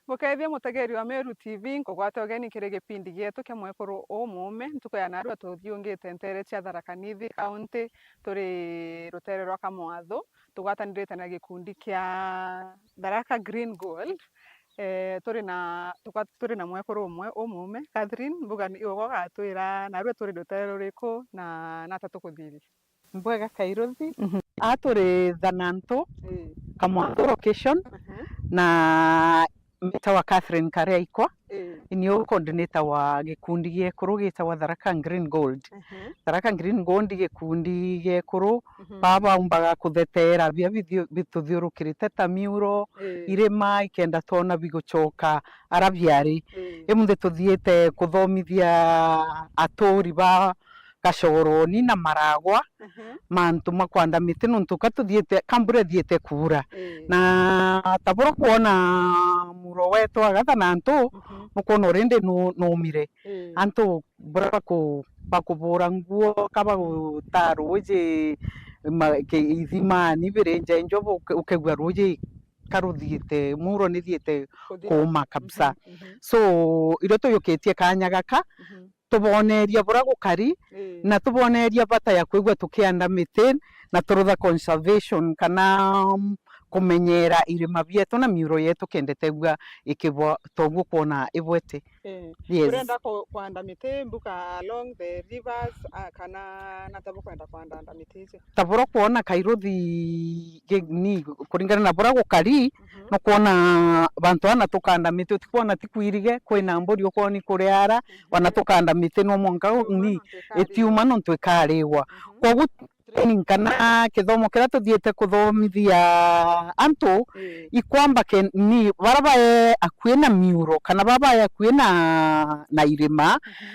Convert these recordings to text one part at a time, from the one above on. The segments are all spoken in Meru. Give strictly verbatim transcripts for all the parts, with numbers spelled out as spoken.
Mukethia mutegeri wa Meru T V, nkugwate ugeni kiri gipindi gietu kia mwekuru umuume. Ntuku ya narua tuthiungite nteere cia Tharaka Nithi County, turi ruteere rwa Kamwathu, tugwatanirite na gikundi kia Tharaka Green Gold. Eh, turi na, tugwa-, turi na mwekuru umwe umuume. Catherine, mbuga ni ugwe ugatwira narua turi ruteere ruriku na nata tukuthiria? Mbwega Kairuthi. Mhm. A turi Thanantu, Ii. Kamwathu location, Aha. na mbitawa Catherine Karia Ikwa. Ii. Ni u coordinator wa gikundi giekuru gitagwa Tharaka Green Gold. Aha. Tharaka Green Gold gikundi giekuru, Mhm. baba baumbaga kutheteera bia bithio-, bituthiurukirite ta miuro, Ii. irima, ikenda twona bigucoka ara biari. Ii. Imunthi tuthiite kuthomithia aturi ba Gacogoroni na Maragwa, Mhm. mantu ma kwanda miti, nontu ka tuthiite, ka mbura ithiite kuura. Ii. Na ta buria ukwona muuro wetu wa Gathanantu, Mhm. nukwona already nu-, nuumire. Ii. Antu buria baku-, bakubura nguo, ka bagutaa ruuji, ma-, ki-, ithimani, birinja injo, uke-, ukegua ruuji ka ruthiite, muuro nithiite Kuthira. kuuma kabisa. Mhm, mhm. So, irio tuyukitie kaanya gaka, Mhm. tuboneria buria gukari, Ii. na tuboneria bata ya kwigua tukianda miti, na turutha conservation kana, mm, kumenyera irima bietu na miuro yetu kenda itegua ikibwa toguo kwona ibwete. Ii. Yes. Urenda ku-, kwanda miti mbuka along the rivers, a, kana nata bukwenda kwanda miti icio? Ta buria ukwona Kairuthi, gi-, ni, kuringana na buria gukari, Mhm. nukwona bantu ana tukanda miti, utikwona ti kwirige, kwina mburi ukwona ni kuriara, Mhm. wana tukanda miti no mwanka Itiuma ni nontu ikarigwa. itiuma nontu ikarigwa. Mhm. Koguo training kana kithomo kiria tuthiite kuthomithia antu, Ii. ikwamba ke-, ni baria bae akui na miuro, kana baria bae akui na, na irima, Mhm.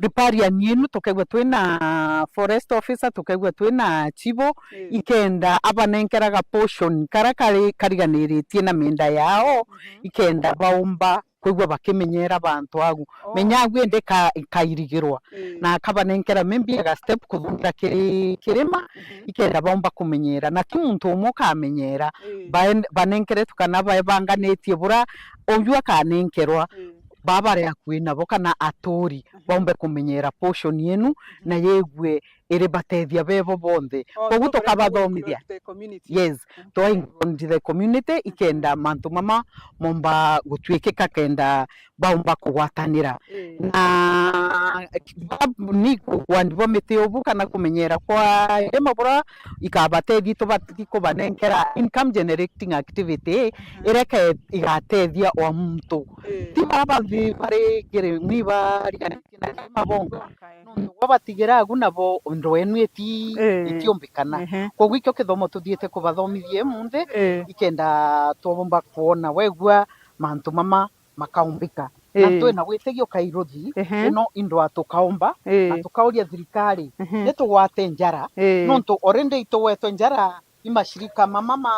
riparian yenu, tukegua twina forest officer, tukegua twina chibo, Ii. ikenda abanenkeraga portion karia kari, kariganiritie na mienda yao, Mhm. ikenda baumba kwigua bakimenyera bantu agu. Oh. Menya agu indi ka-, ikairigirwa. Ii. Na akabanenkera maybe aga step kuthumira kiri kirima, Mhm. ikenda baumba kumenyera. Na ti muntu umwe ukamenyera, Ii. baen-, banenkeretwe kana baebanganitie bura, uyu akanenkerwa, Ii. baba ari akui nabo kana aturi, Mhm. baumbe kumenyera portion yenu, Mhm. na yegue iribatethia bebo bonthe. Oh, Koguo tukurenda ku tukabathomithia. Include the community. Yes, Mhm. twa include the community, ikenda mantu mama momba gutwikika kenda baumba kugwatanira. Ii. Na ba-, ni kwandi bwa miti ubu kana kumenyera kwa irima bura ikabatethi tubati kubanenkera income generating activity, Mhm. ireke igatethia o muntu. Ii. Ti bara bathi bari kiri-, ni bariganite na mabongo. Nontu gwa batigira agu nabo ndwenu iti-, Ii. itiumbikana. Ehe. Koguo ikio kithomo tuthiite kubathomithia imunthi, Ii. ikenda twomba kwona wegua mantu mama makaumbika. Na Ii. twina witigio Kairuthi, Ehe. ino indwa tukaumba, Ii. na tukauria thirikari, Ehe. nitugwate njara, Ii. nontu already itugwetwe njara i mashirika mama ma,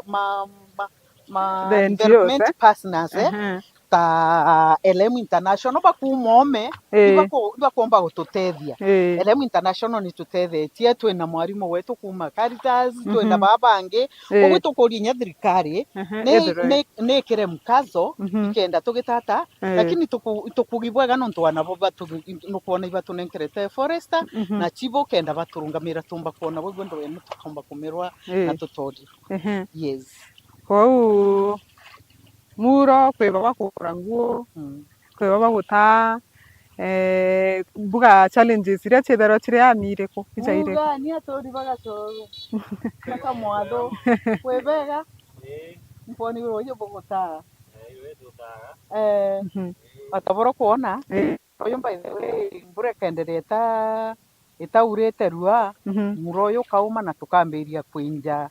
ma, ma, ma The N G Os, development eh? partners, eh? Ehe. Ta L M International, bakuuma ome, Ii. ibaku-, ibakuomba gututethia. Ii. L M International nitutethetie, twina mwarimu wetu kuuma Caritas, Ehe. twina baba bangi. Ii. Koguo tukuria inya thirikari, Ehe, ni, ithirwe. ni, ni ikire mkazo, Mhm. ikenda tugitata, Ii. lakini tuku-, tukugi bwega nontu wana bo batu-, nukwona ibatunenkerete forester, Mhm. na chibo kenda baturungamira tumba kwona bwegwe ndo wenu tukomba kumirwa Ii. na tutoria. Ehe. Yes. Kwou muro kwi baba kugura nguo, Mm. kwi baba gutaa, eh, mbuga challenges iria ciithairwa ciri ami iriku? Ica iriku? Mbuga ni aturi bagacoro. Kaka mwatho. Kwi bega. Mponi ruuji bugutaa. Eh. Mhm. Ota bura kwona. Eh. Uyu by the way, mbura ikenderea ita-, itaurite rua, Mhm. mura uyu ukauma na tukambiria kwinja,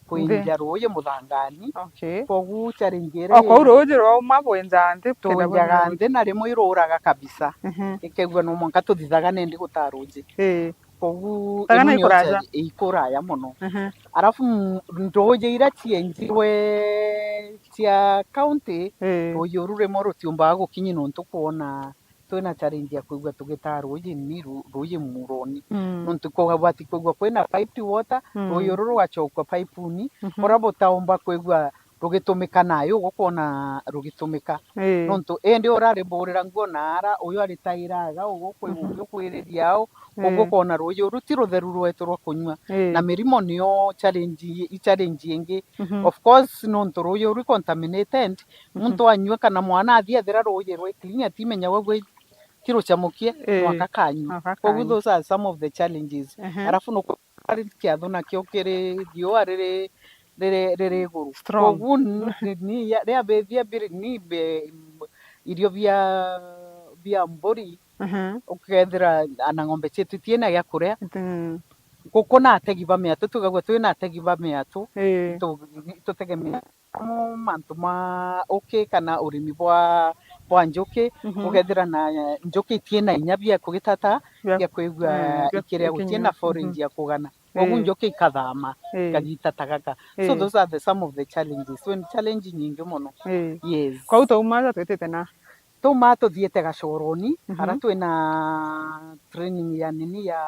kwinja Nthi. ruuji muthangani. Okay. Kogu challenge iri O kou ruuji rwauma bwenja nthi, bukenda twenjaga bwinja nthi na rimwe iruraga kabisa. Mhm. Ikegua no mwanka tuthithaga nendi gutaa ruuji. Ii. Kogu Thagana ino nio ikuraya. challenge, ikuraya muno. Mhm. Arafu m-, nduuji iria cienjirwe cia county, Ii. ruuji uru rimwe rutiumbaga gukinyi nontu kwona twina challenge ya kwigua tugitaa ruuji ni ru-, ruuji muroni. Mm. Nontu kwabati kwigua kwina piped water, Mm. ruuji uru rugacokua pipe-ini, Mhm. uria butaumba kwigua rugitumika nayo, ugukwona rugitumika. Ii. Nontu indi urari mburira nguo na ara, uyu ari tairaga, ugu kwi, mm-hmm, uyu kwiriria au, ii, ugukwona ruuji uru ti rutheru rwetu rwa kunyua. Ii. Na mirimo niyo challenge, i challenge ingi. Mm-hmm. Of course, nontu ruuji uru i contaminated, mm-hmm, muntu anyua kana mwana athii ethira ruuji rwi clean, atimenya gwe gwi ti ruchamukie, ii, no akakanyua. No akakanyua. Koguo those are some of the challenges. Ehe. Arafu no kiatho nakio kiri riua riri, riri, riri iguru. Strong. Koguo ni, ni, ni, ya, ria bithia biri ni be, irio bia, bia mburi, mhm, ukethira ana ng'ombe cietu itiena gia kuria. Mm. Guku na ategi ba miatu, tugagua twina ategi ba miatu, ii, tu-, tutegemea mantu ma uki kana urimi bwa, bwa njuki, mhm, ukethira na njuki itiena inya bia kugitata, bia, bia kwigua, mm, bia ikiria gutie na forage, mhm, ya kugana. Koguo, ii, njuki ikathama, ii, kagita ta gaka. So, ii, those are the, some of the challenges. So, ni challenge nyingi mono. Ii. Yes. Kwou twauma aja twitite na? Twauma tuthiite Gacoroni, mhm, ara twina training ya nini ya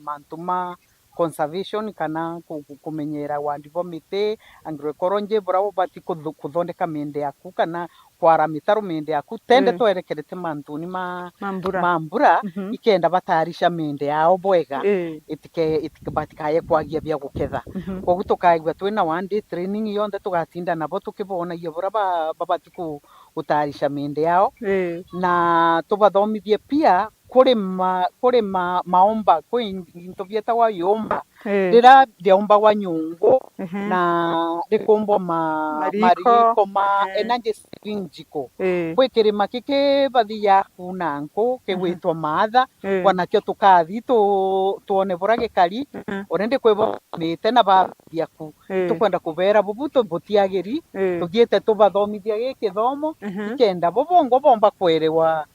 mantu ma conservation kana ku-, ku-, kumenyera wandi bwa miti, agroecology, buria bubati kuthu-, kuthondeka miende yaku kana kwara mitaro miende yaku, tende, ii, twerekerete mantuni ma, ma mbura, ma mbura, mhm, ikenda batayarisha miende yao bwega, ii, itike-, itike-, batikaye kwagia bia guketha. Mhm. Koguo tukaigua twina one day training yonthe, tugatinda nabo tukibonagia buria ba-, babati ku-, gutayarisha miende yao, ii, na tubathomithie pia kurima, kurima maomba, kwi into bietagwa yomba, ii, riria riombagwa nyungu, ehe, na rikumbwa ma-, mariko, mariko ma, ehe, energy saving jiko. Ii. Kwi kirima kiki bathiaga kuuna nku, ehe, kigwitwa Maatha, ii, kwanakio tukathi tu-, twone buria gikari, ehe, already kwi bo mite na bathia ku. Ii. Tukwenda kubera bubu tu-, butiagiri, ii, tuthiite tubathomithia gikithomo, ehe, ikenda bo bongwa bomba kwerewa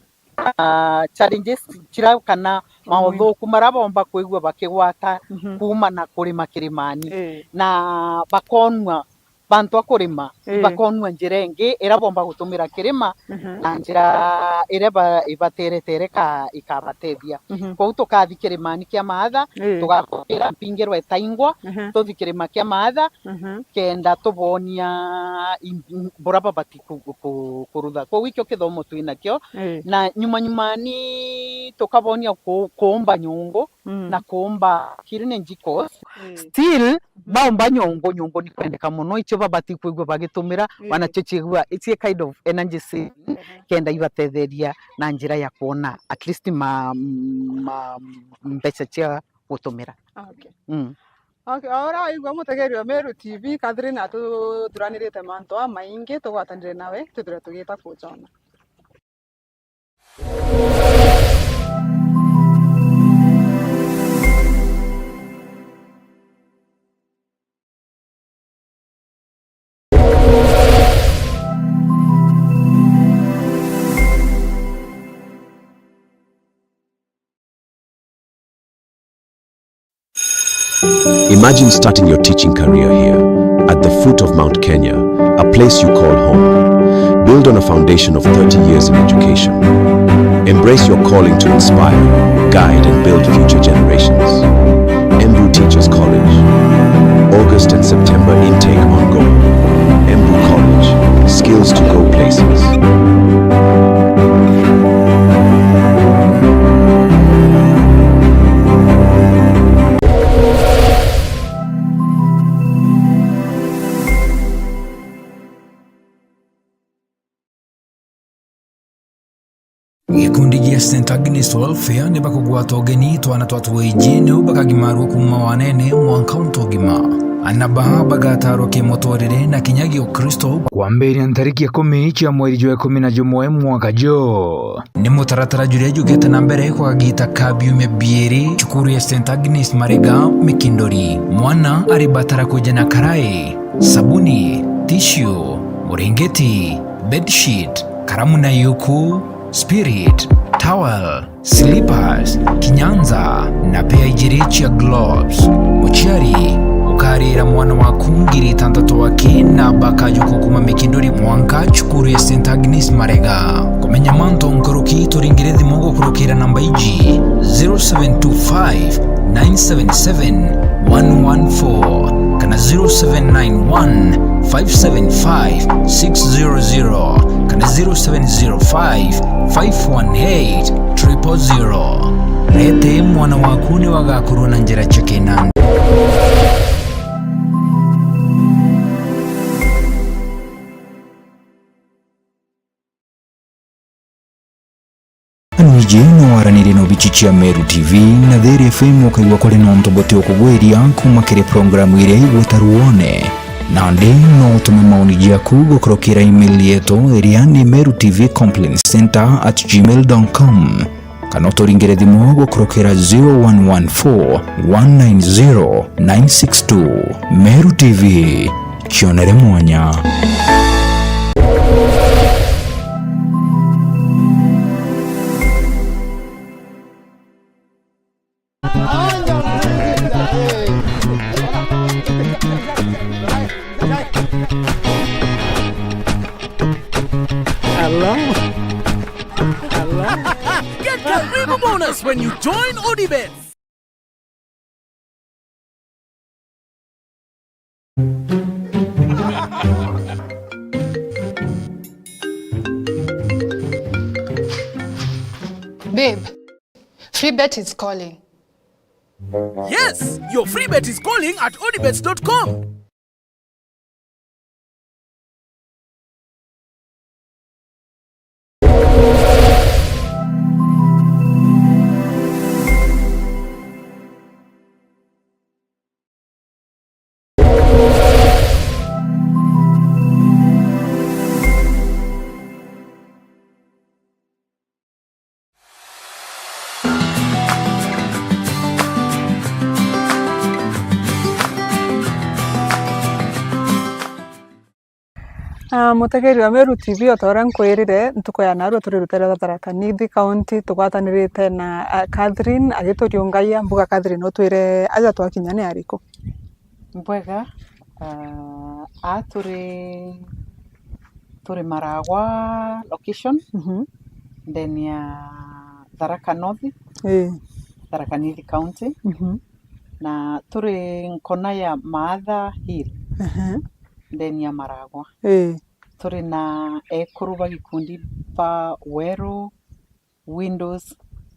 ah, challenges cira kana mauthuku maria bomba kwigua bakigwata, mhm, kuuma na kurima kirimani. Ii. Na bakonua bantu a kurima, ii, bakonua njira ingi iria bomba gutumira kirima, mhm, na njira iria ba-, ibateretere ka-, ikabatethia. Mhm. Kwou tukathi kirimani kia Maatha, ii, tugakwira mpingirwa itaingwa, mhm, tuthi kirima kia Maatha, mhm, kenda tubonia i-, i-, buria babati ku-, ku-, kurutha. Kwou ikio kithomo twinakio. Ii. Na nyuma nyumani tukabonia ku-, kuumba nyungu, mm, na kuumba kiri ni njikos. Ii. Still, mhm, baumba nyungu, nyungu ni kwendeka mono, icio babati kwigua bagitumira, ii, wanacio ciigua, it's a kind of energy saving, ehe, kenda ibatetheria na njira ya kuona at least ma-, ma-, mbeca cia gutumira. Okay. Mm. Okay, o uria waigua mutegeri wa Meru T V, Catherine atuthuranirite mantu amaingi, tugwatanire nawe, twithire tugiita kucona. Imagine starting your teaching career here, at the foot of Mount Kenya, a place you call home. Build on a foundation of thirty years in education. Embrace your calling to inspire, guide, and build future generations. Embu Teachers College. August and September intake ongoing. Embu College. Skills to go places. Gikundi gia Saint Agnes Welfare ni bakugwata ugeni twana twa twiiji niu bakagimarua kuuma wanene mwanka untu ugima. Ana baa bagatarwa kimuturire na kinya giukristo kwambiria ntariki ikumi cia mweri jwa ikumi na jumwe mwaka juu. Ni mutaratara juria jukite na mbere kwa kagiita ka biumia biiri cukuru ya Saint Agnes Marega Mikindori. Mwana aribatara kwija na karai, sabuni, tissue, muringiti, bedsheet, karamu na yuku, spirit, towel, slippers, kinyanza na pea ijiri cia gloves. Muciari, ukarira mwana waku ngiri itantatu aki na bakajuka kuuma Mikindori mwanka cukuru ya Saint Agnes Marega. Kumenya mantu nkuruki, turingire thimu gukurukira namba iji, zero seven two five, nine seven seven, one one four. kana zero seven nine one, five seven five, six zero zero kana zero seven zero five, five one eight, triple zero. Rete mwana waku ni wagakorwo na njira cia kinandi. Anwiji no waranirie na obici cia Meru T V na Thiri F M ukaigua kuri na untu buti ukugwiria kuma kiri programu iria igwita ruone. Nandi no utume maoni jaku gukurukira email yetu iria ni meru T V complaints center at gmail dot com. Kana uturingire thimu gukurukira zero one one four one nine zero nine six two. Meru T V, kionere mwanya. Hello? Hello? Get your free bonus when you join Odibets. Babe, free bet is calling. Yes, your free bet is calling at odibets dot com. Ah, mutegeri wa Meru T V, o ta uria nkwirire, ntuku ya narua turi rutere rwa Tharaka Nithi County, tugwatanirite na, ah, Catherine agituriungaia mbuga. Catherine, utwire aja twakinya ni ariku? Mbwega, ah, aa turi, turi Maragwa location, Mhm. ndeni ya Tharaka North, Ii. Tharaka Nithi County, Mhm. na turi nkona ya Maatha Hill, Ehe. ndeni ya Maragwa. Ii. Turi na ekuru ba gikundi ba Weru Windows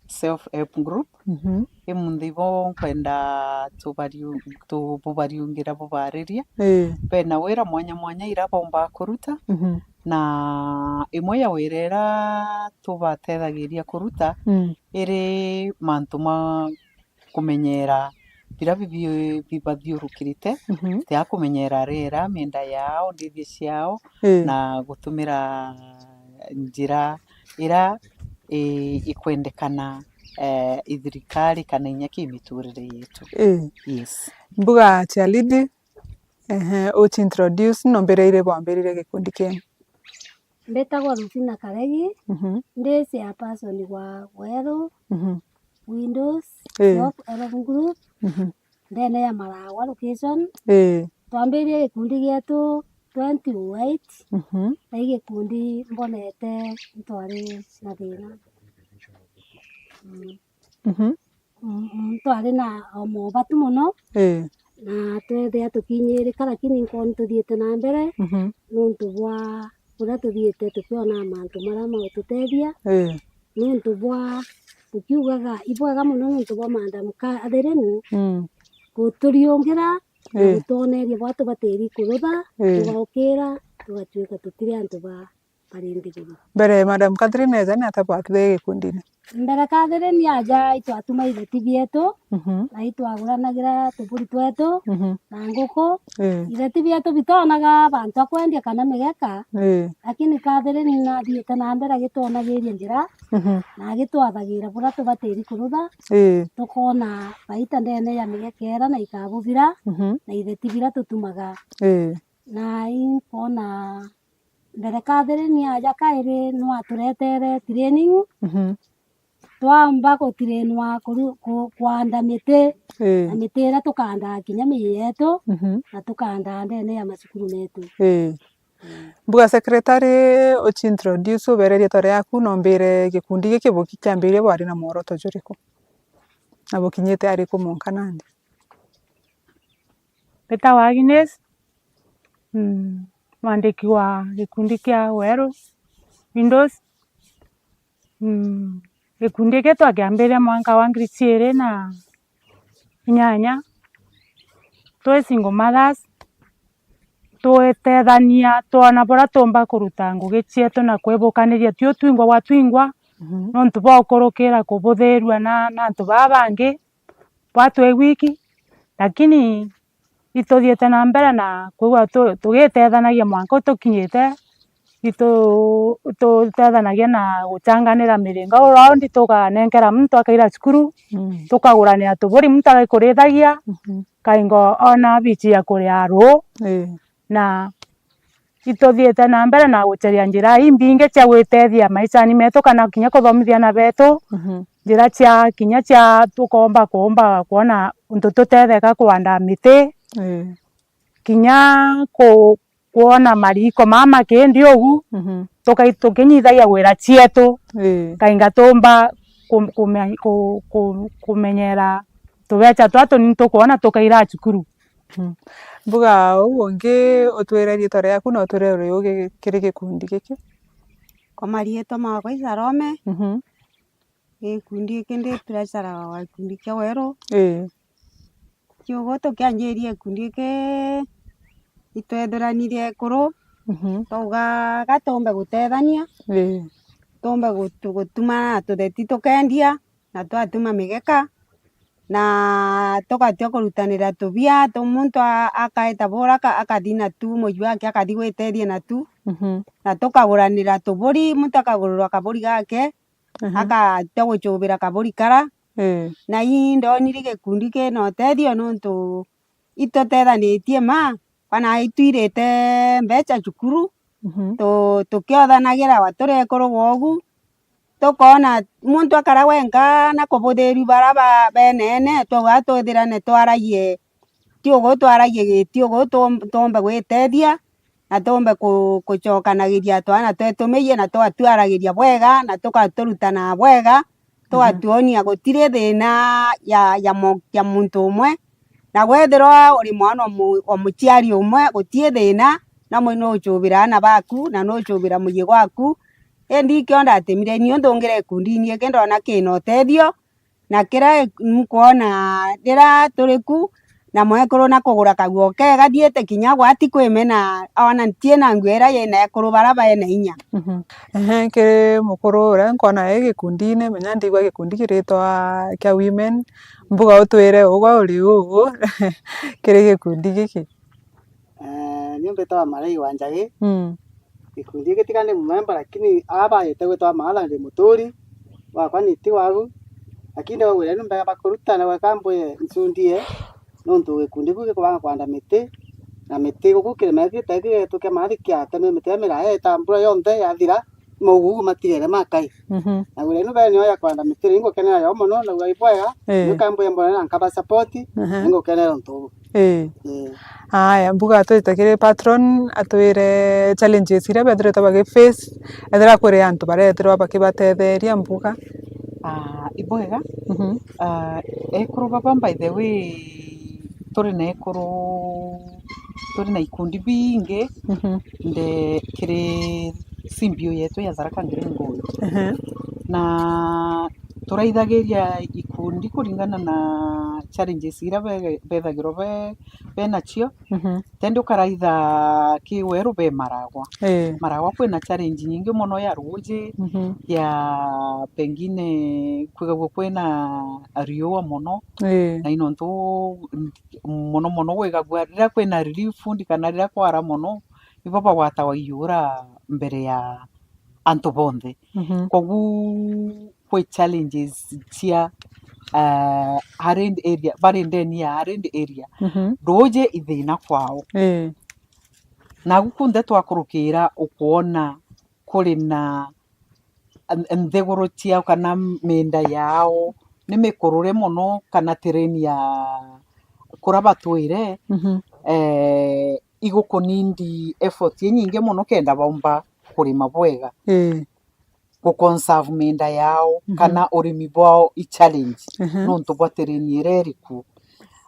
Self Help Group. Mhm. Imunthi bo nkwenda tubariu-, tububariungira bubaririe. Ii. Bena wira mwanya mwanya ira baumba kuruta, Mhm. na imwe ya wira ira tubatethagiria kuruta Mm. iri mantu ma kumenyera bira bibi-, bibathiurukirite, Mhm. tia kumenyera riera, mienda yao, ndithia ciao, Ii. na gutumira njira ira i-, ikwendekana, eh, i thirikari kana inya ki miturire yetu. Ii. Yes. Mbuga Chalidi, ehe, uci introduce, no mbere ire bwambirire gikundi kenu? Mbitagwa Rufina Karegi, Mhm. ndi chairperson wa Weru Mhm. Windows Ii. Self Help Group, Mhm. ndene ya Maragwa location. Ii. Twambirie gikundi gietu twenty oh eight, Mhm. na i gikundi mbonete ntwari na thina. Mm. Mhm. Mm, mm, twari na, o, mobatu mono, Ii. na twethia tukinyirika, lakini nkoni tuthiite na mbere Mhm. nuntu bwa uria tuthiite tukiona mantu maria maututethia, Ii. nuntu bwa, tukiugaga ibwega mono nuntu bwa Madam Catherine Mm. guturiungira na Ii. gutwoneria bwa tubatiri kurutha, Ii. tugaukira, tugatuika tutiri antu ba bari nthiguru. Mbere Madam Catherine eja ni atia bwatire gikundine? Mbere Catherine aja itwatuma itheti bietu, Mhm. na itwaguranagira tuburi twetu, Mhm. na nguku. Ii. Itheti bietu bitonaga bantu a kwendia kana migeka, Ii. lakini Catherine nathiite na mbere agitwonagiria njira, Mhm. na agitwathagira buria tubatiri kurutha, Ii. tukona baita ndene ya migeka ira na ikabubira, Mhm. na itheti biria tutumaga. Ii. Na inkona Mbere Catherine aja kairi nwaturetere training, Mhm. twamba gutirenwa kuru-, ku-, kwanda miti, Ii. na miti iria tukandaa kinya miji yetu, Mhm. na tukandaa ndene ya macukuru metu. Ii. Mm. Mbuga secretary, uci introduce, ubere rietwa riaku, na umbire gikundi giki buki kiambirie bwari na mworoto juriku? Na bukinyite ariku mwanka nandi? Mbitawa Agnes, mm, mwandiki wa gikundi kia Weru Windows. Mm, gikundi giki twakiambiria mwanka wa ngiri ciiri na inyanya. Twi single mothers, twitethania, twona buria tuumba kuruta ngugi cietu na kwibukaniria tio twingwa gwa twingwa, Mhm. nontu bwa ukurukira kubuthirua na, na antu baa bangi, bwa twi wiki, lakini ituthiite na mbere na kwigua tu-, tugitethanagia mwanka u tukinyite, itu-, itutethanagia na guchanganira miringa u raundi, tukanenkera muntu akaira cukuru, Mm. tukaguranira tuburi muntu agikurithagia, Mhm. kaingo ona bichi ya kuria ruu, Ii. na ituthiite na mbere na gucaria njira imbingi cia gwitethia maishani metu kana kinya kuthomithia ana betu, Mhm. njira cia kinya cia tukomba kuumba kwona untu tutetheka kuanda miti, Ii. kinya ku-, kwona mariko maa makindi ugu, Mhm. tukai-, tukinyithagia gwira cietu, Ii. kainga tumba ku-, kume-, ku-, ku-, kumenyera tubecha twa tunini tukwona tukaira cukuru. Mm. Mbuga uu ungi utwire riitwa riaku na utwire uri uu gi-, kiri gikundi giki? Kwa mariitwa makwa i Salome, Mhm. gikundi giki ndi treasurer wa gikundi kia Weru. Ii. Kiugo tukianjiria gikundi giki, itwethiranirie ekuru, Mhm. twauga ga tuumbe gutethania, Ii. tuumbe gutu-, gutuma na tutheti tukendia, na twatuma migeka, na tugatua kurutanira tubia, tu-, muntu a-, akaeta bura aka-, akathi natu, muju wake akathi gwitethia natu, Mhm. na tukaguranira tuburi, muntu akagurirwa kaburi gake, Aha. akatua guchubira kaburi kara. Ii. Na ii ndonire gikundi kina utethio nontu itutethanitie ma, kana itwirite mbecha cukuru, Mhm. tu-, tukiothanagira wa turi ekuru gwogu, tukoona muntu akara wenka na kubuthirua bara ba-, beneene, twauga twithirane twaragie, ti ugu twaragie giti ugu tu-, tuumbe gwitethia, na tuumbe ku-, kucokanagiria twana twetu miyi, na tugatwaragiria bwega, na tugaturutana bwega, Mhm. tugatuonia gutiri thina ya, ya mo-, ya muntu umwe, na wethirwa uri mwana o mu-, o muciari umwe, gutii thina, na mwe nuuchubira aana baku, na nuuchubira muyi gwaku. Indi ikio ndatemire, niu ndungire ikundini iki ndona kina utethio, na kiria nkwona riria turi ku, na mwekuru na kugura kaguo kega, thiite kinya gwati kwimena, ona ntiina nguo iria yina ekuru bara baina inya. Mhm. Ehe, kiri mukuru uria nkwona e gikundine, menya ndigua gikundi kiritwa kia women, mbuga utwire ugwe uri uu kiri gikundi giki. Eh, ni mbitawa Marei wa Njagi. Mm. Gikundi giki tiga ni mumemba, lakini aa baite gwitwa Maala ndi muturi, wakwa ni ti wagu. Lakini ndibagwire ni mbega bakurutana gweka mbuye ncundie, nontu gikundi kiu gikubanga kwanda miti, na miti guku kirima gitete gigetu kia maathi kiateme miti ya miraya eta mbura yonthe yathira, maugugu matigere makai. Mhm. Na wira inu bene yo ya kwanda miti, ningukenera yo mono, na wira ibwega, Ii. Nikambuya mbona na nkaba support, Aha. Ningukenera untu buu. Ii. Ii. Aya, mbuga atwite kiri patron, atwire challenges iria bethiritwe bagi face, ethira kuri antu barethirwa bakibatetheria mbuga. Ah, ibwega. Mhm. Ah, ekuru baba, by the way, turi na ekuru, turi na ikundi bingi Mhm. nde kiri C B O yetu ya Tharaka Green Gold. Ehe. Na turaithagiria ikundi kuringana na challenges iria be-, bethagirwa be-, benacio. Mhm. Tendi ukaraitha ki weru be Maragwa. Ii. Maragwa kwina challenge nyingi mono ya ruuji, Mhm. ya pengine kwigagua kwina riua mono. Ii. Na i nontu mono mono gwigagua riria kwina relief fund kana riria kwara mono, ibo bagwatagwa iura mbere ya antu bonthe. Mhm. Kogu kwi challenges cia, eh, arid area, bari ndeni ya arid area. Mhm. Nduuji ithina kwao. Ii. Nagu kunthe twakurukira ukwona kuri na n-, nthiguru ciao kana miinda yao ni mikurure mono kana terrain ya kuria batwire, Mhm. eh, igukunindi effort inyingi mono kenda baumba kurima bwega. Ii. Gu conserve miinda yao, Mhm. kana urimi bwao i challenge, Ehe. nontu bwa terrain iria iri kuo.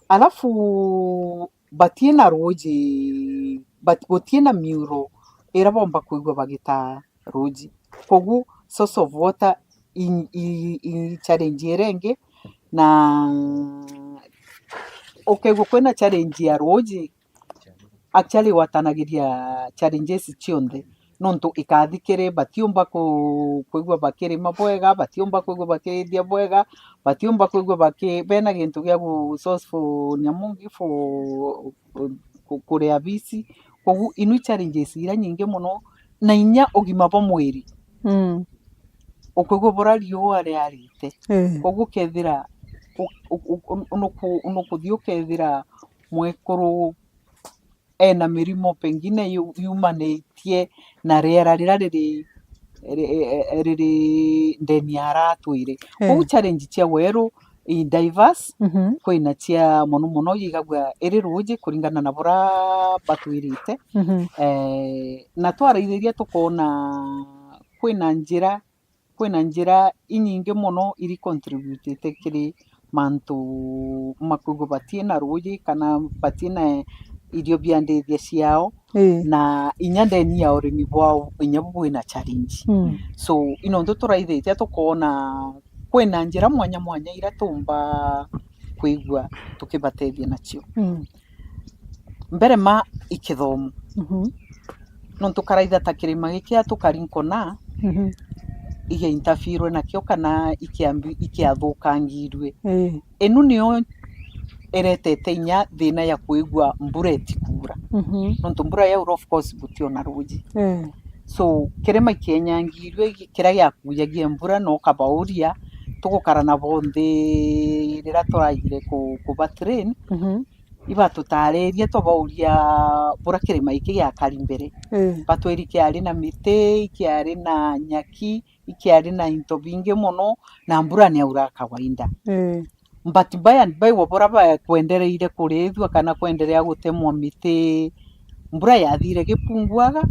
Alafu batina ruuji, but gutina miuro ira bomba kwigua bagita ruuji. Kogu source of water i, i, i challenge iria ingi, na ukaigua kwina challenge ya ruuji, actually watanagiria challenges cionthe, nontu ikathi kiri, batiumba ku-, kwigua bakirima bwega, batiumba kwigua bakirithia bwega, batiumba kwigua baki-, bena gintu gia gu source for nyamu ngi for ku-, kuria bisi. Kogu inu i challenges iria nyingi mono, na inya ugima bwa mwiri. Mm. Ukwigua bura riua riarite. Eh. Kogu ukethira u-, u-, u-, u-, nuku-, nukuthi ukethira mwekuru ena mirimo pengine yu-, yumanitie na riera riria riri, ri-, riri ndeni ya aria atwire. Eh. Kogu challenge cia weru i diverse, mhm, kwina cia mono mono yigagua iri ruuji kuringana na bura batwirite. Mhm. Eh, na twaraithiria tukoona kwina njira, kwina njira inyingi mono iri contributite kiri mantu makwigua batina ruuji kana batina irio bia ndithia ciao. Ii. Na inya ndeni ya urimi bwao inya bu bwina challenge. Mm. So, i nontu turaithitie tukoona kwina njira mwanya mwanya iria tuumba kwigua tukibatethia nacio. Mm. Mbere ma i kithomo. Mhm. Nontu karaitha ta kirima giki atukari nkona, mhm, igiaintafirwe nakio kana ikiambi-, ikiathukangirue. Ii. Inu nio iretete inya thina ya kwigua mbura itikuura. Mhm. Nontu mbura yaura, of course, gutiona ruuji. Ii. So, kirima ikienyangiirue, kiria giakujagia mbura, no ukabauria, tugukara nabo nthi riria turaigire ku-, kuba train, mhm, ibatutaririe, twabauria bura kirima giki giakari mbere. Ii. Batwiri kiari na miti, kiari na nyaki, ikiari na into bingi mono, na mbura ni yaura kawaida. Ii. But by and by, wa bura bakwendereire kurithua kana kwenderea gutemwa miti, mbura yathire gipunguaga,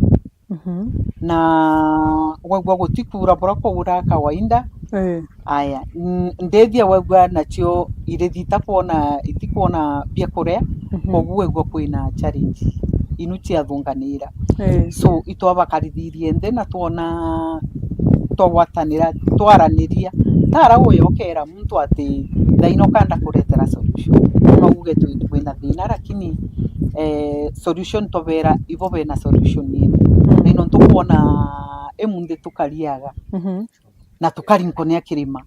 mhm, na waigua gutikuura bura kwaura kawaida. Ii. Aya, n-, ndithia waigua nacio irithi itakwona, itikwona bia kuria, mhm, kogu waigua kwina challenge inu ciathunganira. Ii. So, itwabakarithirie nthi na twona, twagwatanira, twaraniria. Tara uyu ukera muntu ati, "Thaino kanda kuretera solution." No uge twi-, twina thina, lakini, eh, solution tobera ibo bena solution yenu. Mm. Na nontu kwona imunthi tukariaga, mhm, na tukari nkonia kirima.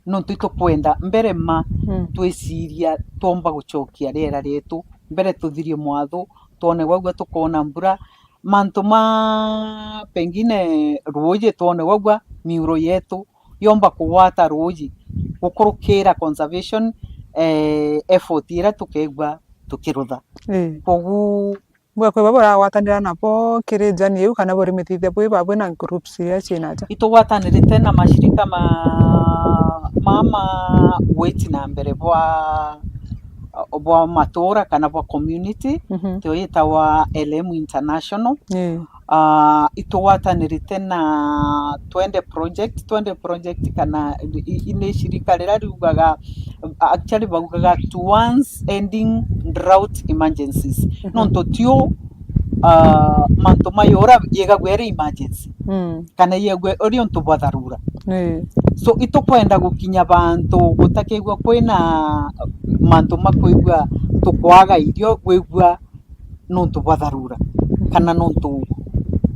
Nontu itukwenda mbere ma, mm, twiciria twomba gucokia riera rietu, mbere tuthirie mwathu, twone waigua tukoona mbura, mantu ma pengine ruuji, twone waigua miuro yetu yomba kugwata ruuji, gukurukira conservation, eh, effort iria tukeigua tukirutha. Ii. Kogu Bwakwe baba buragwatanira nabo kiri jani iu, kana burimithithia bwi babwe na groups iria ciina nja? Itugwatanirite na mashirika ma, ma, ma witi na mbere bwa, bwa matura kana bwa community, mhm, tio yitawa L M International. Ii. Ah, itugwatanirite na Twende Project. Twende Project kana i, i, ni shirika riria riugaga, actually baugaga towards ending drought emergencies. Mhm. Nontu tio, ah, mantu mayo ura yigagua iri emergency. Mm. Kana yigagua uri untu bwa tharura. Ii. So, itukwenda gukinya bantu gutakigua kwina mantu makwigua tukwaga irio, gwigua nontu bwa tharura, kana nontu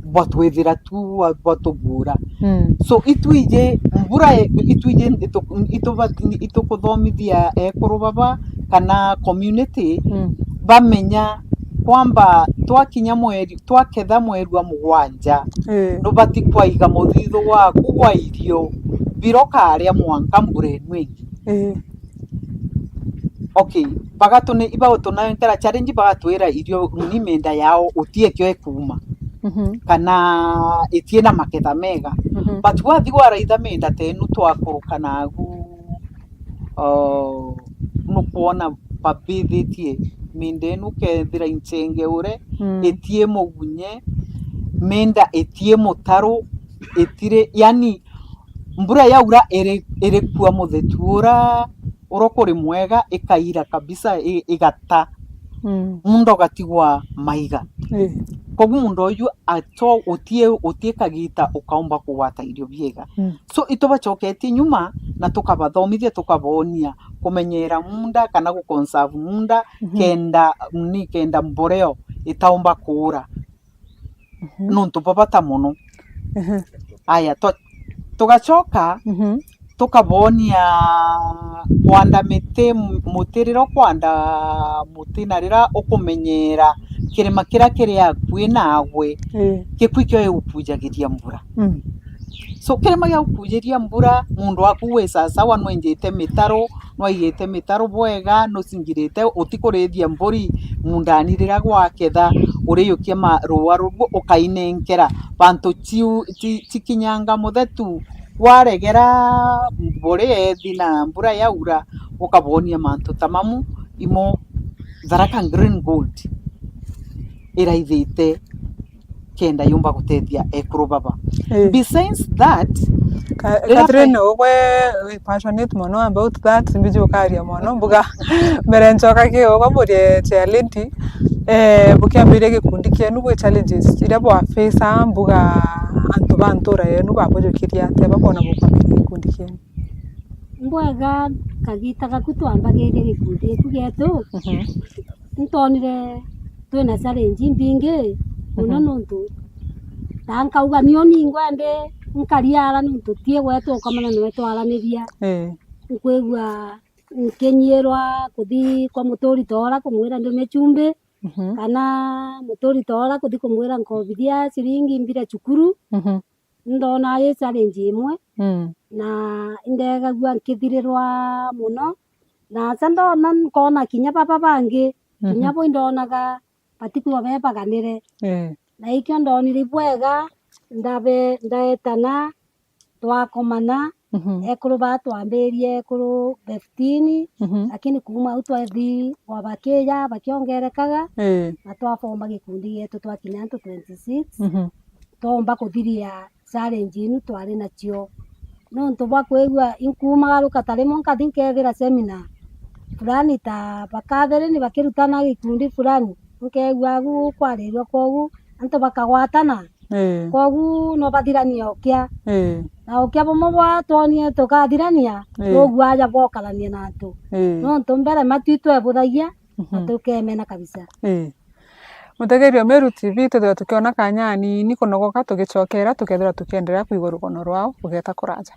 bwa twithira tu bwa, bwa tubura. Mm. So, itwiji mbura, itwiji itu-, ituba-, itukuthomithia ekuru baba kana community, mm, bamenya kwamba twakinya mweri, twaketha mweri wa mugwanja, eh, nubati kwaiga muthithu waku wa irio bira ukaria mwanka mbura inu ingi. Eh. Okay, bagatune-, ibautunenkera challenge, bagatwira irio ni mienda yao utie kio ikuuma. Mhm. Kana itie na maketha mega. Mhm. But wathi waraitha mienda tenu twakuruka nagu, oh, nukwona babithitie mienda inu kethira inchengeure, mm, itie mugunye, mienda itie mutaru, itire, yani, mbura yaura iri, irikua muthetu ura, ura kuri mwega, ikaira kabisa, i-, igata. Mm. Munda ugatigwa maiga. Eh. Koguo munda uyu ato utie, utie kagita ukaumba kugwata irio biega. Mm. So, itubacoketie nyuma na tukabathomithia, tukaboonia kumenyera munda kana gu conserve munda, mhm, kenda, ni kenda mboreo itaumba kuura. Mhm. Nontu bwa bata mono. Mhm. Aya, twa-, tugacoka, mhm, tukaboonia kwanda miti, muti riria ukwanda muti na riria ukumenyera kirima kiria kiri akui naagwe, ii, gikui kio gigukujagiria mbura. Mm. So, kirima gia gukujiria mbura, mundu waku wi sasawa, nwenjete mitaro, nwaigite mitaro bwega, nucingirite, utikurithia mburi mundani riria gwaketha, uriyukia ma-, ruua rubu ukainenkera bantu ciu-, ci-, cikinyanga muthetu. Waregera mburi ethi na mbura yaura, ukaboonia mantu ta mamu, imo Tharaka Green Gold iraithite kenda yumba gutethia ekuru baba. Eh. Besides that, ka-, riria Catherine, ugwe wi passionate mono about that, mbiji ukaria mono mbuga. Mbere ncoka ki ugwe murie chair lady, eh, bukiambiria gikundi kienu, bwi challenges iria bwa face mbuga antu ba ntura yenu babujukiria atia bakwona bukwambiria gikundi kienu? Mbwega, kagita gaku twambagiria gikundi giku gietu, mhm, ntonire twina challenge imbingi mono, mhm, nontu ta nkauga nio ningwa ndi nkariara nontu ti gwetu ukamana niwe twaraniria. Eh. Nkwigua nkinyirwa kuthi kwa muturi ta ura kumwira ndume chumbi, mhm, kana muturi ta ura kuthi kumwira nkobithia ciringi mbire cukuru. Mhm. Ndona ari challenge imwe, mm, na indegagua nkithirirwa mono, na aca ndona nkona kinya baba bangi, kinya, mhm, bo indonaga batikwigua bebaganire. Eh. Na ikio ndonire bwega, ndabe-, ndaetana, twakomana, mhm, ekuru ba twambirie ekuru fifteen, mhm, lakini kuuma au twethi gwabakija bakiongerekaga, eh, na twafomba gikundi gietu twakinya antu twenty-six. Mhm. Twomba kuthiria challenge inu twari nacio. Nontu bwa kwigua inkumagaruka ta rimwe nkathi nkethira seminar fulani ta bakathiri ni bakirutana gikundi fulani, nkegua agu kwarirua kwogu antu bakagwatana. Ii. Kwogu no bathiranie ukia. Ii. Na ukia bumwe bwa twonie tukathirania, ii, nugua aja bwokarania na antu. Ii. Nontu mbere matu itwebuthagia, mhm, na tukemena kabisa. Ii. Mutegeria Meru T V, twithirwa tukiona kanya anini kunogoka, tugicokera, tukethirwa tukiendelea kwigua rugono rwao rugeta kuraja.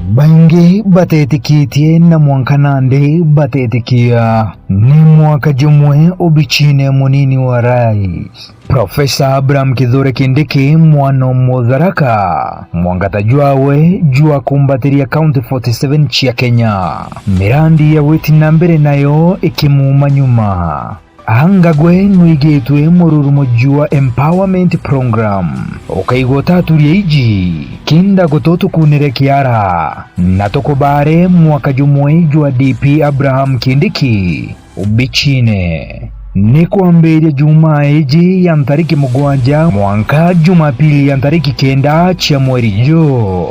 Baingi batetikitie na mwanka nandi batetikia. Ni mwaka jumwe ubichine munini wa rais, Profesa Abraham Kithure Kindiki, mwana o Mutharaka, mwangata jwawe jwa kumbatiria County forty seven cia Kenya. Mirandi ya gwiti na mbere nayo ikimuuma nyuma. Angagwe nwigitwe mururumo jwa empowerment program. Ukaigua utaturia iji, kinda gutu tukunire kiara, na tukubare mwaka jumwe jwa D P Abraham Kindiki ubichine. Ni kwambiria Jumaa iji ya ntariki mugwanja mwanka Jumapili ya ntariki kenda cia mweri juu,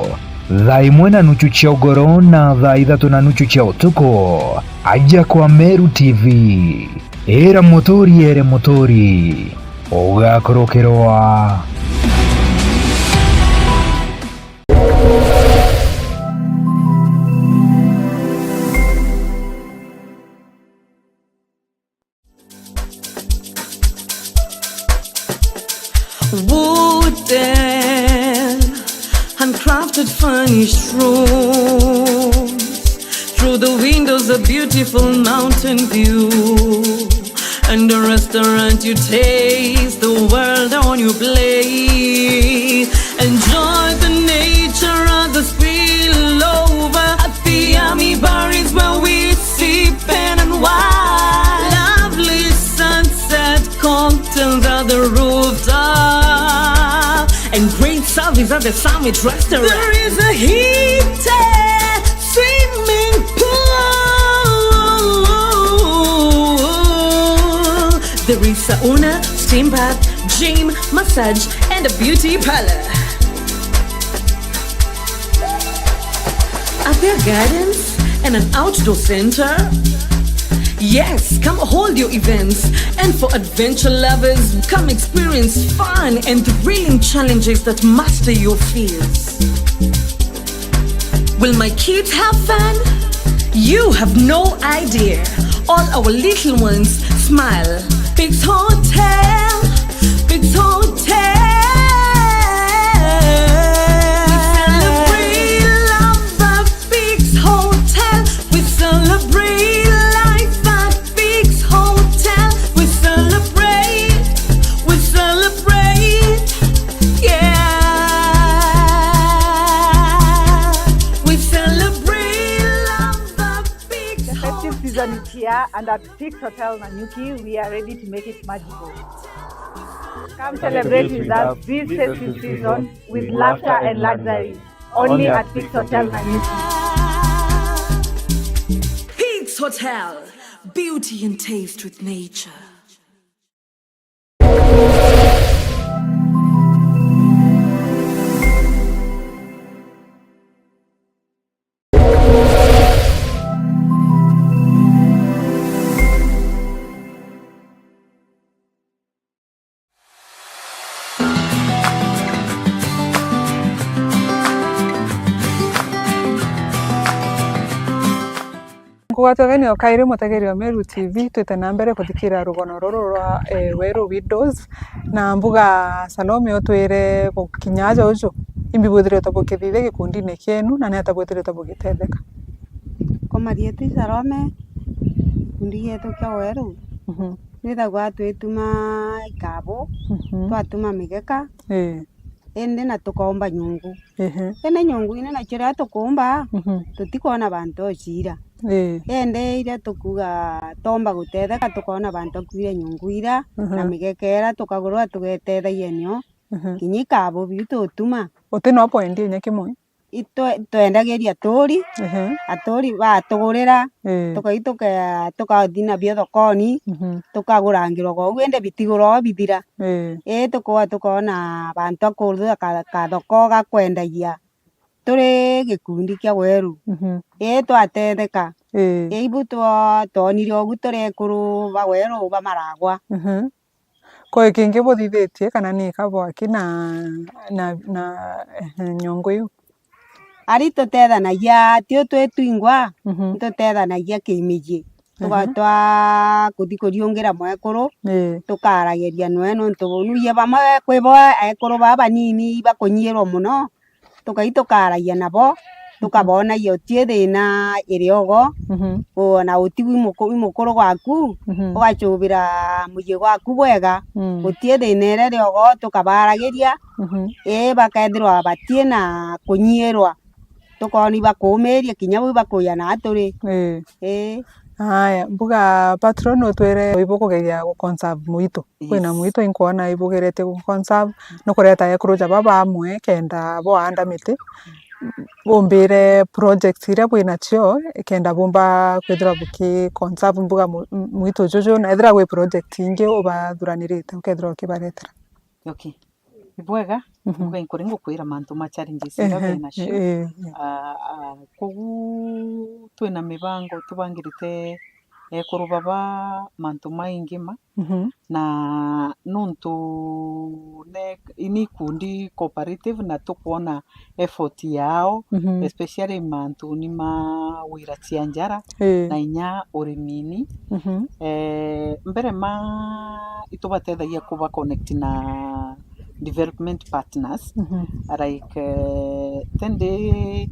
thaa imwe na nuchu cia ugoro na thaa ithatu na nuchu cia utuku, aja kwa Meru T V. Ira muturi ere muturi, ugakurukirwa. Wooden, handcrafted furnished rooms. Through the windows, a beautiful mountain view. And a restaurant, you taste the world on your plate. Enjoy the nature of the spillover. At the Army Bar is where we sip and unwind. Lovely sunset At the Summit Restaurant, there is a heated swimming pool. There is sauna, steam bath, gym, massage, and a beauty parlor. Are there gardens and an outdoor center? Yes, come hold your events. And for adventure lovers, come experience fun and thrilling challenges that master your fears. Will my kids have fun? You have no idea. All our little ones smile. Biggs Hotel, Biggs Hotel. We celebrate love at Biggs Hotel. We celebrate life at Biggs Hotel. We celebrate, we celebrate, yeah. We celebrate love at Biggs Hotel. The festive season is here, and at Biggs Hotel Nanyuki, we are ready to make it magical. Come celebrate with us this festive season with laughter and luxury. Only at Biggs Hotel Nanyuki. Biggs Hotel, beauty and taste with nature. Nkugwatagania o kairi mutegeri wa Meru T V, twite na mbere kuthikira rugono ruru rwa, eh, Weru Widows. Na mbuga Salome, utwire gukinya aja uju, imbi bwithiritwe bukithithia gikundine kienu, na ni ata bwithiritwe bugitetheka? Kwa marietwa i Salome, gikundi gietu kia Weru, mhm, twithagwa twituma ikabu, mhm, twatuma migeka, ii, indi na tukaumba nyungu. Ehe. Indi nyungu ino nacio riria tukuumba, mhm, tutikwona bantu ocira. Ii. Indi iria tukuuga twomba gutetheka, tukoona bantu akuire nyungu ira, mhm, na migeka ira tukagurwa tugetethagia nio, mhm, kinya ikabu biu tutuma. Uti no bwendia inya kimwe? Itwe-, twendagiria aturi, ehe, aturi batugurira, ii, tukai-, tuke-, tukathi nabio thokoni, mhm, tukagurangirwa gou, indi bitigurwa o bithira. Ii. Ii, tukoa tukoona bantu a kuthua ka-, kathoko ga kwendagia turi gikundi kia Weru. Mhm. Ii, twatetheka. Ii. Ii, ibu two-, twonire ugu turi ekuru ba Weru ba Maragwa. Mhm. Kwi kingi buthithitie kana ni ika bwaki na, na, na, ehe, nyungu iu? Ari tutethanagia, tio twi twingwa, mhm, tutethanagia kimiji. Tuga-, aha, twa kuthi kuriungira mwekuru, ii, tukaragiria nwe nontu buu. Nuie bamwe kwi bo ekuru baa banini ibakunyiirwa mono, tukai tukaragia nabo, tukabonagia uti thina iri ogo, mhm, ona uti wi muku-, wi mukuru gwaku, mhm, ugacubira mucii gwaku bwega, mm, uti thina iri ogo, tukabaragiria, mhm, ii, bakethirwa bati na kunyiirwa, tukoona ibakuumiria kinya bau ibakuuja na aturi. Ii. Ii. Aya, mbuga patron, utwire ibukugeria gu conserve muito. Kwina, yes, muito inkwona ibugeretie gu conserve, nukureta ekuru ja baba amwe kenda boaanda miti. Umbire projects iria bwinacio kenda bumba kwithirwa buki conserve mbuga mu-, m-, muito juju, na ethira gwi project ingi ubathuranirite ukethirwa ukibaretera. Okay. Ibwega, mhm, mbuga inkuri ngukwira mantu ma challenges iria, ehe, benacio. Ii, ii. Ah, ah, kogu twina mibango tubangirite ekuru baba mantu maingi ma, mhm, na nontu ne-, ni ikundi cooperative na tukwona effort yao, mhm, especially mantuni ma wira cia njara, ii, na inya urimini. Mhm. Eh, mbere ma itubatethagia kuba connect na development partners, mhm, like, eh, tende,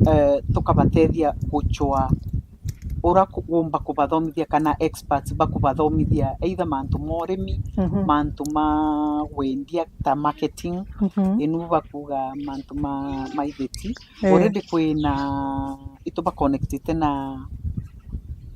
eh, tukabatethia gucwa ura ku-, umba kubathomithia kana experts bakubathomithia either mantu ma urimi, mhm, mantu ma wendia ta marketing, mhm, inu bakuga mantu ma, ma itheti. Eh. Already kwina ituba connectite na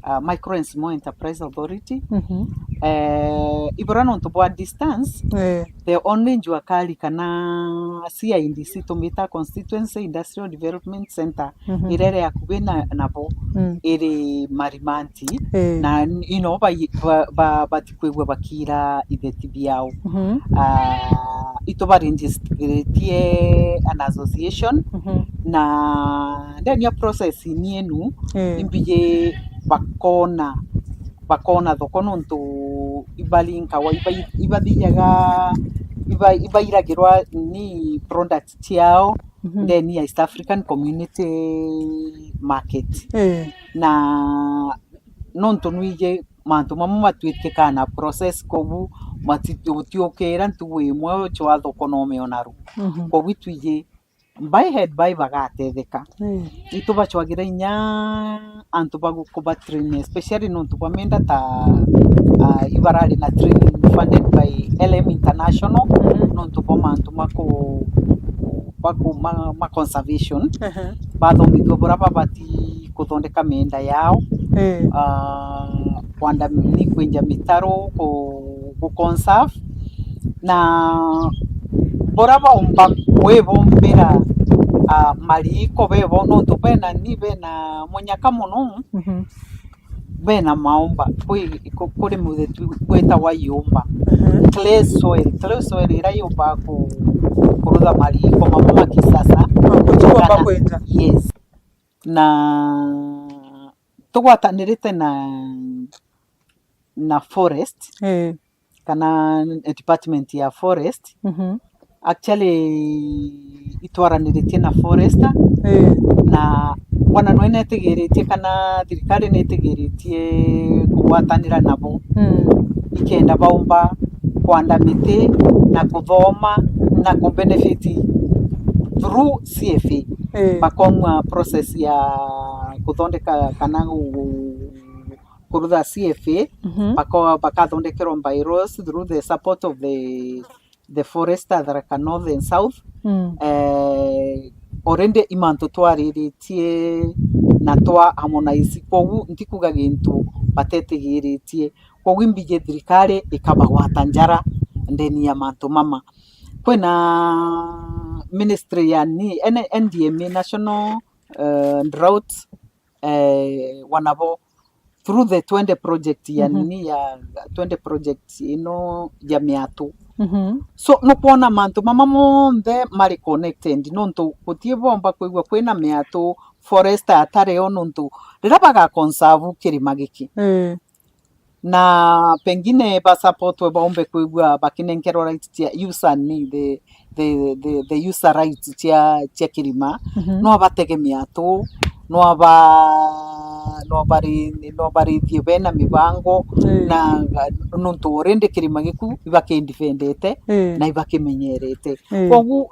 uh, Micro and Small Enterprise Authority. Mhm. Eh, ibura nontu bwa distance, eh, the only njua kari kana C I D C tumita Constituency Industrial Development Center, mhm, iria iri akubi na, nabo, mm, iri Marimanti, eh, na n-, ino bai-, ba-, ba-, batikwigua bakiira itheti biao. Mhm. Ah, itubaregistrĩtie an association, mhm, na ndeni ya process ni enu, eh, imbiji bakona, bakona thoko nontu ibarinkawa, iba-, ibathijaga, iba-, ibairagirwa ni product ciao, mhm, ndeni ya East African Community Market. Eh. Na nontu nwiji mantu mamwe matwikikaga na process, kogu mati-, utiukira ntugu imwe ucwa thoko na umiona ru. Mhm. Kogu itwiji by head by bagatetheka. Mm. Itubacwagira inya antu ba gu-, kuba train, especially nontu bwa mienda ta, ah, ibarari na training funded by L M International, mm, nontu bwa mantu ma ku-, ba ku-, ma, ma conservation. Aha. Bathomithua buria babati kuthondeka mienda yao, eh, ah, kwanda ni kwenja mitaro, ku, ku conserve, na buria baumba kwibombera, ah, mariiko bebo, nontu bena ni bena munyaka mono, mhm, bena maumba kwi, ku, kuri muthetu gwitawa iumba. Mhm. Clay soil, clay soil iria yumbaga ku, kurutha mariiko mamwe ma kisasa. Ah, guti kuumba kana kwenja. Yes. Na tugwatanirite na, na forest, eh, kana department ya forest. Mhm. Actually, itwaraniritie na forester, eh, na wana nwe netigiritie kana thirikari netigiritie kugwatanira nabo, mm, ikenda baumba kwanda miti na kuthoma, mhm, na ku benefit through C F A. Eh. Bakong'wa process ya kuthondeka kana gu-, kurutha C F A, mhm, bako-, bakathondekerwa bylaws through the support of the, the forester Tharaka North and South. Mm. Eh, already i mantu twariritie na twa harmonize, kogu ntikuga gintu batetigiritie. Kogu imbiji thirikari ikabagwata njara ndeni ya mantu mama. Kwina ministry ya ni-, N-, N D M A, National, eh, Drought, eh, wanabo through the Twende project ya, mhm, nini ya Twende project ino ya miatu. Mhm. So nukwona mantu mama monthe mari connected, nontu gutie bomba kwigua kwina miatu forest atari o, nontu riria baga conserve kirima giki, eh, na pengine basupportwe baumbe kwigua bakinenkerwa rights cia user ni the, the, the, the user rights cia, cia kirima, mhm, no abatege miatu, no aba-, no abari-, no abarithie bena mibango, mm, na, nontu already kirima giku ibakindifendete, mm, na ibakimenyerete. Mm. Kogu,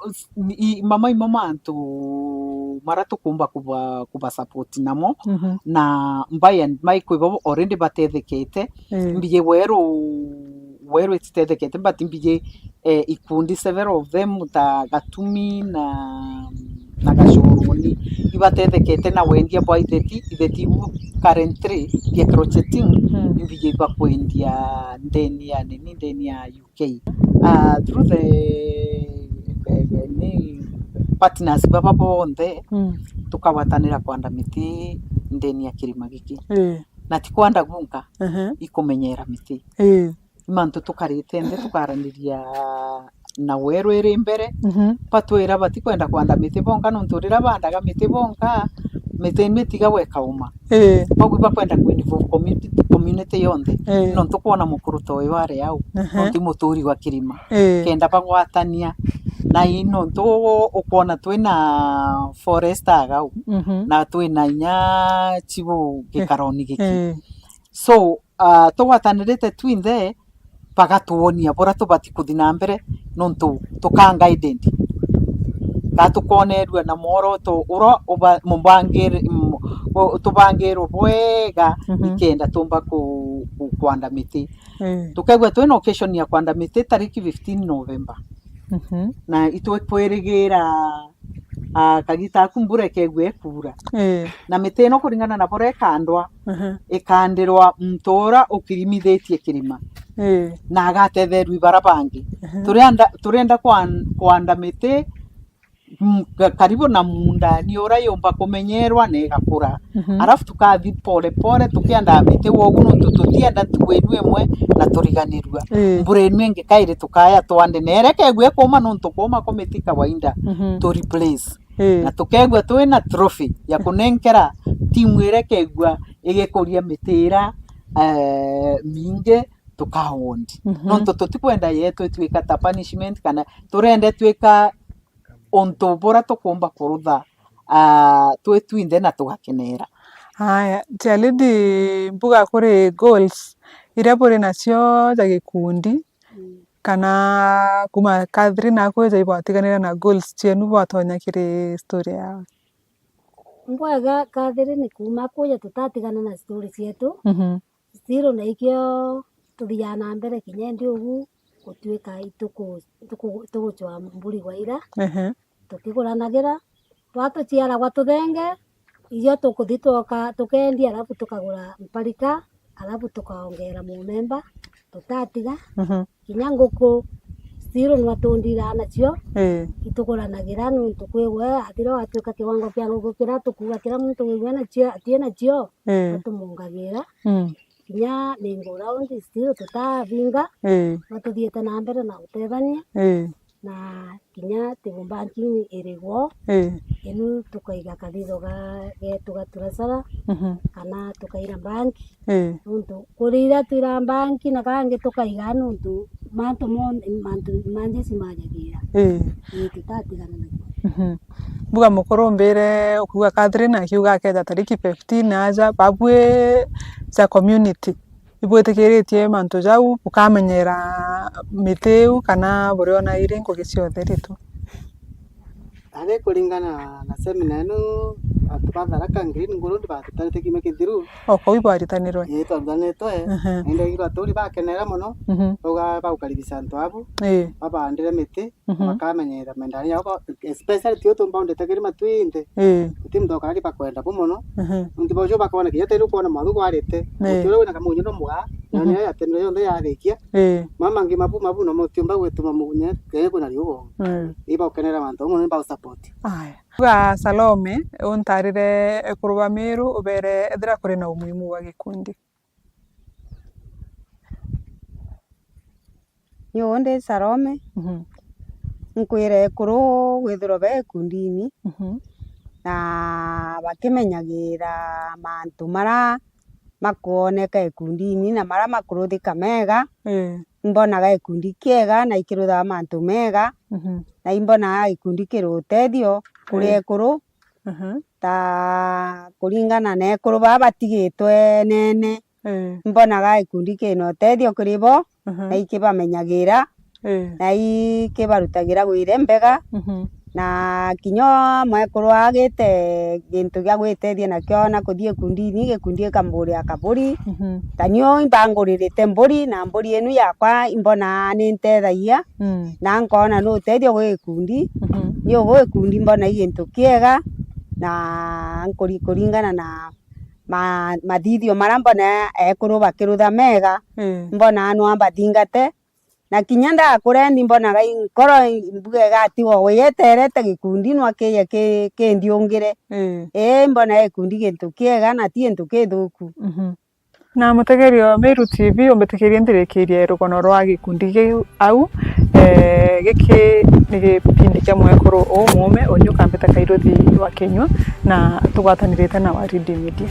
i, mama imo mantu mara tukumba kuba, kuba support namo, mhm, na by and by kwi babo already batethekete, mm, mbiji weru, weru ititethekete, but mbiji, eh, ikundi several of them ta Gatumi na, na Gacuruni ibatethekete na wendia bwa itheti, itheti ibu currently bia crocheting, mm, mbiji ibakwendia ndeni ya nini, ndeni ya U K. Ah, through the, the, the ni partners baba bonthe, mm, tukagwatanira kwanda miti ndeni ya kirima giki. Eh. Na ti kwanda gunka, ehe, ikumenyera miti. Eh. Mantu tukarite nthi tukaraniria na weru iri mbere, mhm, batwira batikwenda kwanda miti bonka, nontu riria bandaga miti bonka, miti imwe itigagwa ikauma. Ii. Koguo ibakwenda ku involve community, community yonthe. Ii. Nontu kwona mukuru ta uyu ari au, aha, nontu i muturi wa kirima. Ii. Kenda bagwatania. Na i nontu ukwona twina forest agau, mhm, na twina inya chibu gikaroni giki. Ii. So, ah, tugwatanirite twinthe, bagatwonia buria tubati kuthi na mbere, nontu tuka guided. Ga tukonerua na mworoto uria uba-, mubangire-, mu-, u-, tubangirwe bwega, mhm, nikenda tumba ku-, ku-, kwanda miti. Mm. Tukaigua twina occasion ya kwanda miti tariki fifteen November. Mhm. Na itwikwirigira ah, kagita aku mbura ikeegua ikuura. Ii. Na miti ino kuringana na buria ikandwa, aha, ikandirwa muntu uria ukirimithitie kirima, ii, na agatetherua i baria bangi. Aha. Turienda, turienda kwan-, kwanda miti, mm, ka-, karibu na muunda, ni uria yumba kumenyerwa na igakura. Mhm. Alafu tukathi pole pole tukiendaa miti wogu, nontu tutienda ntuku inu imwe na turiganirua. Ii. Mbura inu ingi kairi tukaya twande, na iria ikeegua ikuuma, nontu kuuma kwa miti kawaida, mhm, tu replace. Ii. Na tukeegua twina trophy ya kunenkera timu iria ikeegua igikuria miti iria, eh, mingi tuka award. Mhm. Nontu tutikwenda yetu ituika ta punishment, kana turenda ituika untu buria tukumba kurutha, ah, twi twinthe na tugakenera. Aya, Chialidi, mbuga kuri goals iria buri nacio ja gikundi, mm, kana kuma Catherine akwija ibwatiganira na goals cienu bwatonya kiri story yao? Mbwega, Catherine, kuma kuja tutatigana na story cietu. Mhm. Still naikio tuthiaa na mbere kinya indi ugu gutuika ituku-, tuku-, tugucwa mburi gwa ira, ehe, tukiguranagira. Twatuciaragwa tuthenge, irio tukuthi twoka, tukeendia, alafu tukagura mparika, alafu tukaongera mumemba, tutatiga. Mhm. Kinya nguku, still nwa tundiraa nacio, ii, ituguranagira, nontu kwigwe athira watuika kiwango kia nguku kiria tukuuga kiria muntu wigwe nacio, atie nacio, ii, atumungagira. Mm. Kinya ni go round, still tutathinga, ii, no tuthiite na mbere na gutethania, ii, na kinya table banking iri gwo, ii, inu tukaiga kathitho ga-, getu ga turasara, mhm, kana tukaira bank, ii, nontu kuri iria twira bank na kangi tukaiga, nontu mantu mon-, mantu mangi cimajagira. Ii. Ii, tutatigana nacio. Mhm. Mbuga mukuru mbire ukuuga Catherine akiuga akeja tariki fifteen aja, babui ja community ibwitikiritie mantu jau, bukamenyera miti iu, kana buriona iri ngugi cionthe ritu? Ari kuringana na seminar ino, antu ba Tharaka Green Ground batutarite kiumia kithiru. O kau ibwaritanirwe? Ii, twarutanitwe. Ehe. Na indi baturi bakenera mono, mhm, bauga bagukaribisha antu abu, ii, babandire miti, mhm, bakamenyera mendaria yao, especially tio tumbaundite kirima twinthe. Ii. Guti muntu okari bakwenda bu mono. Mhm. Nontu baucio bakona kinya teri ukwona mwagu gwarite. Ii. Muti uria wina kamunyu no mugaa, na, mhm, niyo yatemire yonthe yarikia. Ii. Mama ngi mabu, mabu na muti umba gwituma munye, kenya kwina riugo. Ii. Iba ukenera mantu, umo ni ba support. Aya. Uga Salome, untarire ekuru ba Miru, ubere ethira kuri na umuhimu wa gikundi. Ni uu ndi Salome, mhm, nkwire ekuru gwithirwa be gikundini, mhm, na bakimenyagira mantu mara makwoneka gikundini na mara makuruthika mega. Ii. Imbonaga gikundi kiega na ikiruthaga mantu mega, mhm, na imbonaga gikundi kiri utethio kuri, ii, ekuru. Mhm. Ta kuringana na ekuru baa batigitwe nene, ii, imbonaga gikundi kina utethio kiri bo, mhm, na ikibamenyagira, ii, na ikibarutagira wire mbega, mhm, na kinya mwekuru agite gintu gia gwitethia nakio na kuthii gikundini, gikundi gikamburia kaburi, mhm, ta nio imbanguririte mburi, na mburi inu yakwa imbonaa ni ntethagia, mm, na nkona ni utethio gwi gikundi, mhm, ni ugu gikundi mbona i gintu kiega, na nkuri-, kuringana na ma-, mathithio mara mbona ekuru bakirutha mega, mm, mbona no ambathingate, na kinya ndakurendi mbonaga i-, nkoro i-, mbuga igatigwa we yeterete gikundi no akije ki-, kindiungire. Mm. Ii, mbona gikundi gintu kiega na ti gintu kithuku. Mhm. Na mutegeri wa Meru T V, umbitikirie nthirikirie rugono rwa gikundi kiu au. Eh, giki ni gipindi kia mwekuru umuume, uni ukambita Kairuthi wa Kinyua, na tugwatanirite na Waridi Media.